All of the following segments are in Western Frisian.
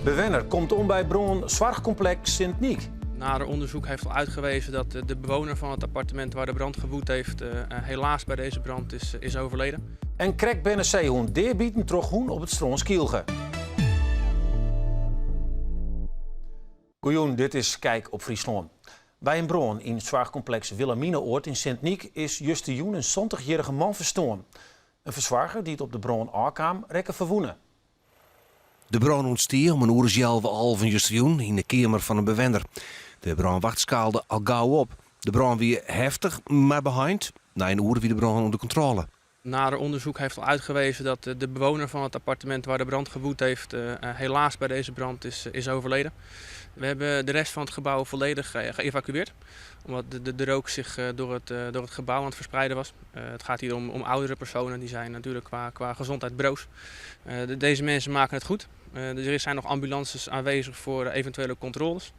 Bewenner komt om by brân soarchkompleks Sint Nyk. Nader onderzoek heeft al uitgewezen dat de bewoner van het appartement waar de brand gewoed heeft eh, helaas bij deze brand is, is overleden. En krekt berne seehûn deabiten troch hûn op it strân Skylge. Goejûn, dit is Kijk op Fryslân. By in brân yn soarchkompleks Wilhelminaoord yn Sint Nyk is justerjûn in santichjierrige man ferstoarn. In fersoarger dy't op de brân ôfkaam rekke ferwûne. De brân ûntstie om in oere as healwei alven justerjûn yn de keamer fan in bewenner. De brânwacht skaalde al gau op. De brân wie heftich, mar beheind. Nei in oere wie de brân ûnder kontrôle. Nader onderzoek heeft al uitgewezen dat de bewoner van het appartement waar de brand gewoed heeft helaas bij deze brand is, is overleden. We hebben de rest van het gebouw volledig geëvacueerd, omdat de, de, de rook zich door het, door het gebouw aan het verspreiden was. Het gaat hier om, om oudere personen, die zijn natuurlijk qua, qua gezondheid broos. Deze mensen maken het goed. Er zijn nog ambulances aanwezig voor eventuele controles.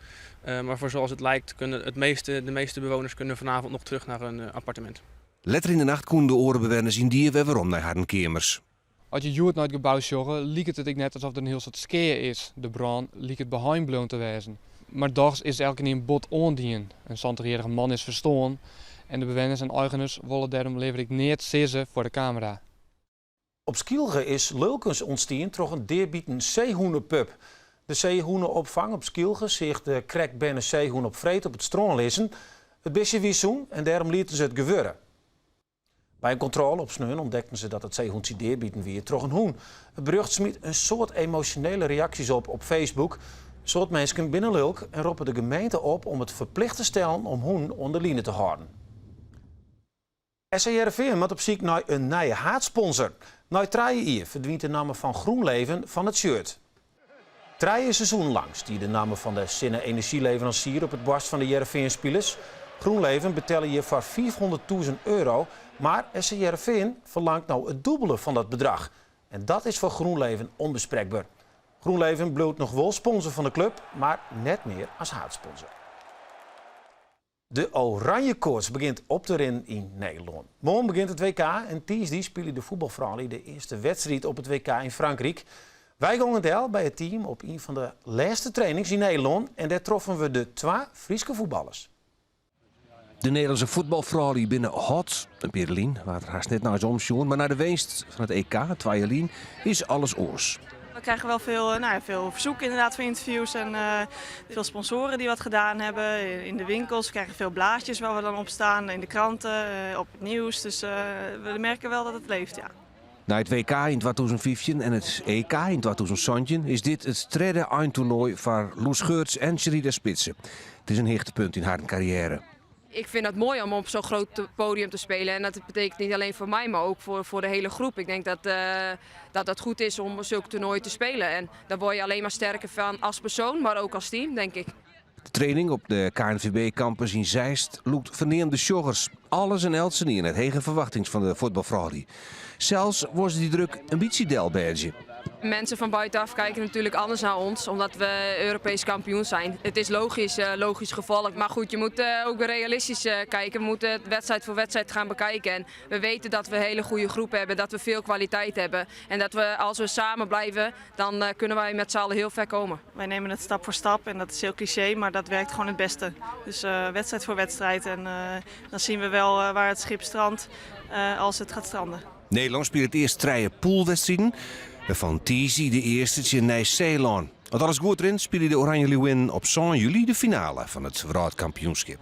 Maar voor zoals het lijkt kunnen het meeste, de meeste bewoners kunnen vanavond nog terug naar hun appartement. Letter yn de nacht koenen de oare bewenners yndie wer werom nei harren keamers. As je hjoed nei it gebou sjogge, liket it ek net asof der in hiel soad skea is. De brân liket beheind bleaun te wêzen. Mar dochs is elkenien bot oandien. In santichjierrige man is ferstoarn en de bewenners en eigeners wolle dêrom leaver ek neat sizze foar de kamera. Op Skylge is lulkens ûntstien troch in deabiten seehûnepup. De seehûne-opfang op Skylge seach de krekt berne seehûn op freed op it strân lizzen. It bistje wie sûn en dêrom lieten se it gewurde. By in kontrôle op sneon ûntdekten se dat it seehûntsje deabiten wie troch in hûn. It berjocht smiet in soad emosjonele reaksjes op op Facebook. In soad minsken binne lulk en roppe de gemeente op om it ferplicht te stellen om hûnen oan de line te hâlden. SC Hearrenfean moat op syk nei in nije haadsponsor. Nei trije jier ferdwynt de namme fan GroenLeven fan it shirt. Trije seizoenen lang stie de namme fan de sinne-enerzjyleveransier op it boarst fan de Hearrenfean-spilers. GroenLeven betelle hjirfoar 500.000 euro, mar SC Hearrenfean ferlangt no it dûbele fan dat bedrach. En dat is foar GroenLeven ûnbesprekber. GroenLeven bliuwt noch wol sponsor fan de klup, mar net mear as haadsponsor. De Oranje Koarts begjint op te rinnen yn Nederlân. Moarn begjint it WK en tiisdei spylje de fuotbalfroulju de earste wedstriid op it WK yn Frankryk. Wy gongen del by it team op ien fan de lêste trainings yn Nederlân en dêr troffen we de twa Fryske fuotballers. De Nederlânske fuotbalfroulju binne hot. In pear jier lyn waard der hast net nei se omsjoen, mar nei de winst fan it EK twa jier lyn is alles oars. We krijgen wel veel, eh, nou ja, veel verzoeken inderdaad voor interviews en uh, veel sponsoren die wat gedaan hebben. In de winkels we krijgen veel blaadjes waar we dan op staan, in de kranten, uh, op het nieuws. Dus uh, we merken wel dat het leeft, ja. Nei it WK yn 2015 en it EK yn 2017 is dit it tredde eintoernoai foar Loes Geurts en Sherida Spitse. It is in hichtepunt yn harren karriêre. Ik vind het mooi om op zo'n groot podium te spelen. En dat betekent niet alleen voor mij, maar ook voor, voor de hele groep. Ik denk dat, uh, dat het goed is om zulke toernooien te spelen. En daar word je alleen maar sterker van als persoon, maar ook als team, denk ik. De training op de KNVB Campus yn Zeist lûkt ferneamde sjoggers. Alles en eltsenien hat hege ferwachtings fan de fuotbalfroulju. Sels wolle se dy druk in bytsje delbêdzje. Mensen van buitenaf kijken natuurlijk anders naar ons, omdat we Europees kampioen zijn. Het is logisch, uh, logisch gevolg. Maar goed, je moet uh, ook realistisch uh, kijken. We moeten het wedstrijd voor wedstrijd gaan bekijken. En we weten dat we een hele goede groep hebben, dat we veel kwaliteit hebben. En dat we, als we samen blijven, dan kunnen wij met z'n allen heel ver komen. Wij nemen het stap voor stap en dat is heel cliché, maar dat werkt gewoon het beste. Dus wedstrijd voor wedstrijd en dan zien we wel waar het schip strandt als het gaat stranden. Nederlân spilet earst trije pûlwedstriden, wêrfan tiisdei de earste tsjin Nij-Seelân. As alles goed rint, spylje de Oranje Liuwinnen op sân july de finale fan it wrâldkampioenskip.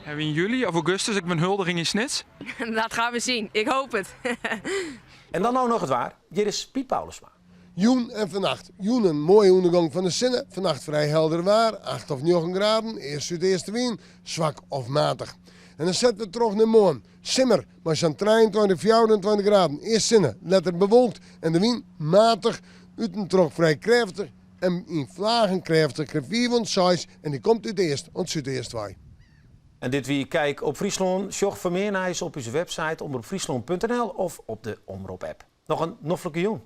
Hawwe we yn july of augustus ek in huldiging yn Snits? Dat gaan we zien. Ik hoop het. En dan no noch it waar. Hjir is Piet Paulusma. Jûn en fannacht. Jûn in moaie ûndergong fan de sinne, fannacht frij helder waar, 8 of 9 graden, east-súdeastewyn, swak of matich. En dan sette we troch nei moarn. Simmer, mei sa'n 23, 24 graden, earst sinne, letter bewolkt en de wyn matich, út en troch frij krêftich en yn flagen krêftich, krêft 5 oant 6 en dy komt út east oant súdeast wei. En dit wie Kijk op Fryslân. Sjoch foar mear nijs op ús website omropfryslân.nl of op de Omrop app. Noch in noflike jûn.